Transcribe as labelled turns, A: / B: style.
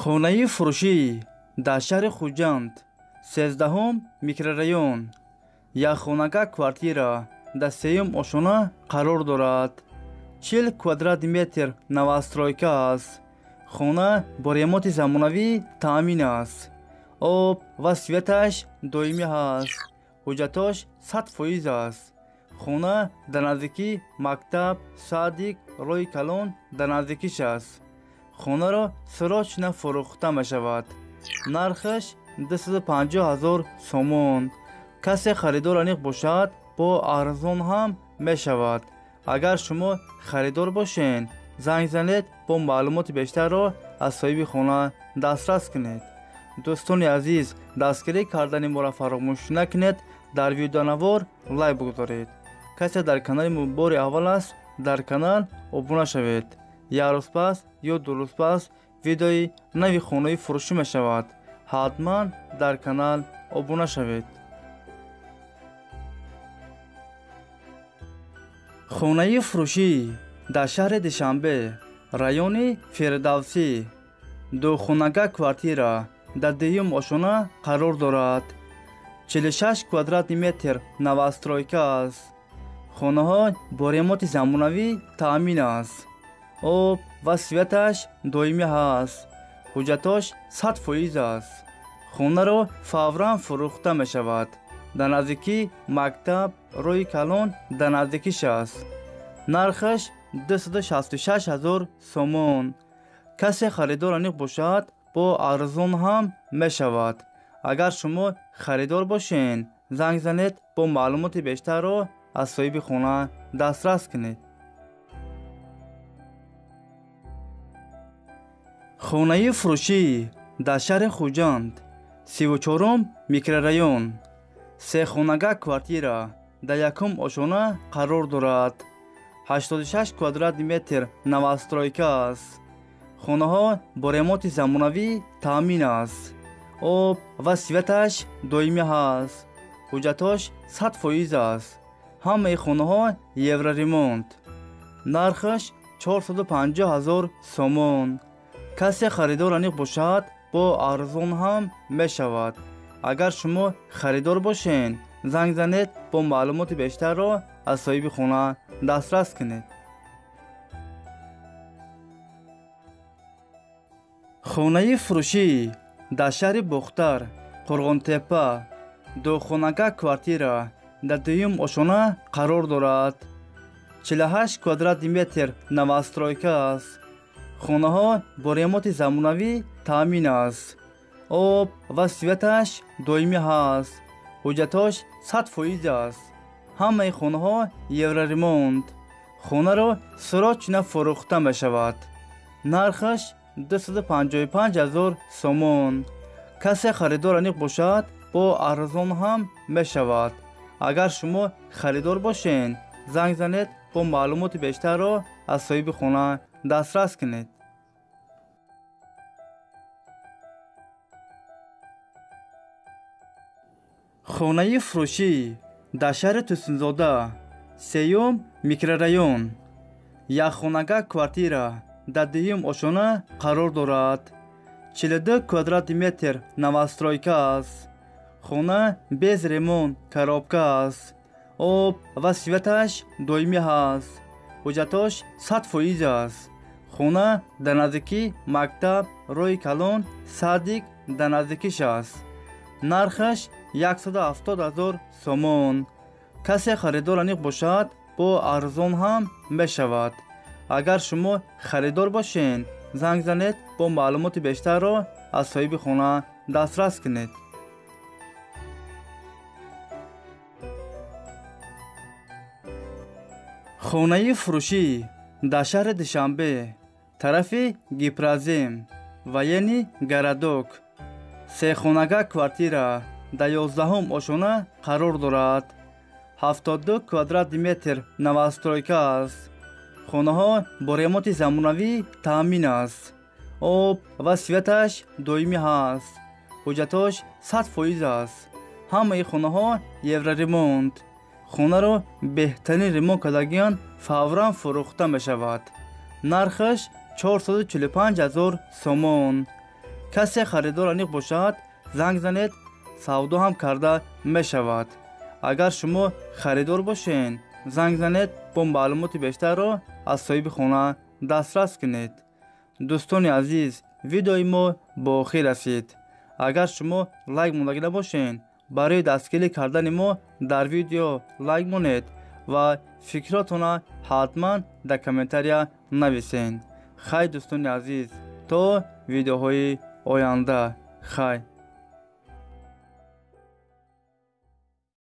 A: Хонаи фурӯшӣ дар шаҳри Хуҷанд, 13 микрорайон, якхонага квартира дар сеюм ошона қарор дорад. 40 квадрат метр новостройка аст. Хона бо ремонти замонавӣ таъмин аст. Об ва светаш доимӣ ҳаст. Ҳуҷҷатош 100% аст. Хона дар наздикии мактаб, садик, роҳи калон дар наздикиш аст. Хонаро срочно фурӯхта мешавад. Нархаш 250 000 сомон. Касе харидор аниқ бошад, бо арзон ҳам мешавад. Агар шумо харидор бошед, занг занед, бо маълумоти бештарро аз соҳиби хона дастрас кунед. Дӯстони азиз, дастгирӣ кардани моро фаромӯш накунед, дар видеонавор лайк бигузоред. Касе дар канали мо бори аввал аст, дар канал обуна шавед. Як рӯз пас ё ду рӯз пас видеои нави хонаи фурӯшӣ мешавад. Ҳатман дар канал обуна шавед. Хонаи фурӯшӣ дар шаҳри Душанбе, райони Фирдавсӣ, духонага квартира дар дуюм ошона қарор дорад. 46 квадратни метр новостройка аст. Хонаҳо бо ремонти замонавӣ таъмин аст. Об ва светаш доимӣ ҳаст. Ҳуҷҷатош 100% аст. Хонаро фавран фурӯхта мешавад. Дар наздикии мактаб, роҳи калон дар наздикиш аст. Нархаш 266 000 сомон. Касе харидор аниқ бошад, бо арзон ҳам мешавад. Агар шумо харидор бошед, занг занед, бо маълумоти бештарро аз соҳиби хона дастрас кунед. Хонаи фурӯшӣ дар шаҳри Хуҷанд, 34 микрорайон, сехонага квартира дар якум ошона қарор дорад. 86 квадратни метр новостройка аст. Хонаҳо бо ремонти замонавӣ таъмин аст. Об ва светаш доимӣ ҳаст. Ҳуҷҷатош 100% аст. Ҳамаи хонаҳо евроремонт. Нархаш 450 000 сомон. Касе харидор аниқ бошад, бо арзон ҳам мешавад. Агар шумо харидор бошед, занг занед, бо маълумоти бештарро аз соҳиби хона дастрас кунед. Хонаи фурӯшӣ дар шаҳри Бохтар, Қурғонтеппа, духонага квартира дар дуюм ошона қарор дорад. 48 квадратни метр новостройка аст. Хонаҳо бо ремонти замонавӣ таъмин аст. Об ва светаш доимӣ ҳаст. Ҳуҷҷатош 100% аст. Ҳамаи хонаҳо евроремонт. Хонаро срочно фурӯхта мешавад. Нархаш 255 000 сомон. Касе харидор аниқ бошад, бо арзон ҳам мешавад. Агар шумо харидор бошед, занг занед, бо маълумоти бештарро аз соҳиби хона дастрас кунед. Хонаи фурӯшӣ дар шаҳри Тӯсунзода, сеюм микрорайон, якхонага квартира дар дуюм ошона қарор дорад. 42 квадратни метр новостройка аст. Хона без ремонт, коробка аст. Об ва светаш доимӣ ҳаст. Ҳуҷҷатош 100% аст. Хона дар наздикии мактаб, роҳи калон, садик дар наздикиш аст. Нархаш 170 000 сомон. Касе харидор аниқ бошад, бо арзон ҳам мешавад. Агар шумо харидор бошед, занг занед, бо маълумоти бештарро аз соҳиби хона дастрас кунед. Хонаи фурӯшӣ дар шаҳри Душанбе, тарафи Гипрозем, военный городок, сехонага квартира дар 11 ошона қарор дорад. 72 квадратни метр новостройка аст. Хонаҳо бо ремонти замонавӣ таъмин аст. Об ва светаш доимӣ ҳаст. Ҳуҷҷатош 100% аст. Ҳамаи хонаҳо евроремонт. Хонаро беҳтарин ремонт кардагиан фавран фурӯхта мешавад. Нархаш 445 000 сомон. Касе харидор аниқ бошад, занг занед, савдо ҳам карда мешавад. Агар шумо харидор бошед, занг занед, бо маълумоти бештарро аз соҳиби хона дастрас кунед. Дӯстони азиз, видеои мо ба охир расид. Агар шумо лайк мондагӣ набошед, барои дастгирӣ кардани мо дар видео лайк монед ва фикротонро ҳатман дар комментария нависед. Хай, дӯстони азиз, то видеоҳои оянда. Хай.